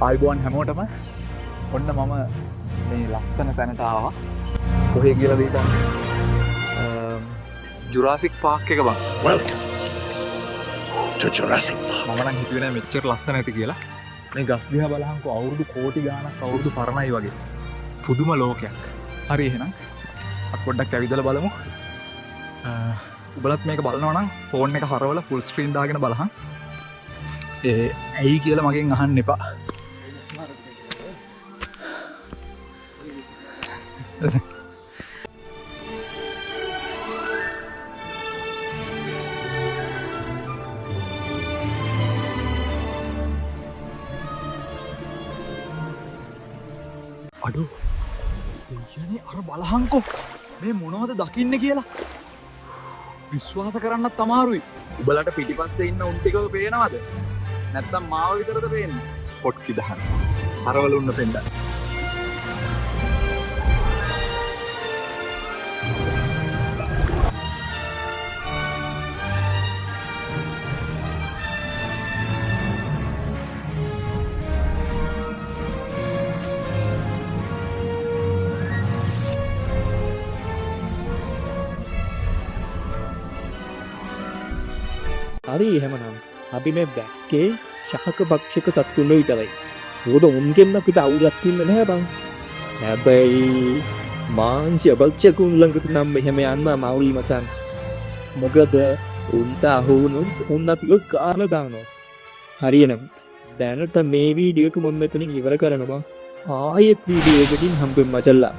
ආයුබෝවන් හැමෝටම. ඔන්න මම මේ ලස්සන තැනට ආවා. කොහේ කියලා දීපන්. ජුරාසික් පාක් එක බං. Welcome to Jurassic Park. මම නම් හිතුවේ නෑ මෙච්චර ලස්සන ඇති කියලා. මේ ගස් දිහා බලහන්කෝ අවුරුදු කෝටි ගාණක් අවුරුදු පරණයි වගේ. පුදුම ලෝකයක්. හරි එහෙනම් අපි පොඩ්ඩක් ඇවිදලා බලමු. උඹලත් මේක බලනවා නම් ෆෝන් එක හරවලා ෆුල් ස්ක්‍රීන් දාගෙන බලහන්. ඒ ඇයි කියලා මගෙන් අහන්න එපා. අඩෝ දෙයියනේ, අර බලහන්කෝ මේ මොනවද දකින්න කියලා. විශ්වාස කරන්නත් අමාරුයි. උඹලට පිටිපස්සේ ඉන්න උන් ටිකව පේනවද? නැත්තම් මාව විතරද පේන්නේ? පොට්කි දහන හරවල උන්න පෙන්නන්න. හරි, එහෙමනම් අපි මේ දැක්කේ ශාක භක්ෂක සත්තුන්ව විතරයි. මොකද උන්ගෙන් අපිට අවුලක් තින්න නෑ බං. හැබැයි මාංශ භක්ෂකුන් ළඟට නම් එහෙම යන්න අමාරුයි මචං. මොකද උන්ට අහු වුණොත් උන් අපිව කාලා දානවා. හරි එහෙනම් දැනට මේ වීඩියෝ එක මම මෙතනින් ඉවර කරනවා. ආයෙත් වීඩියෝ එකකින් හම්බෙමු මචල්ලා.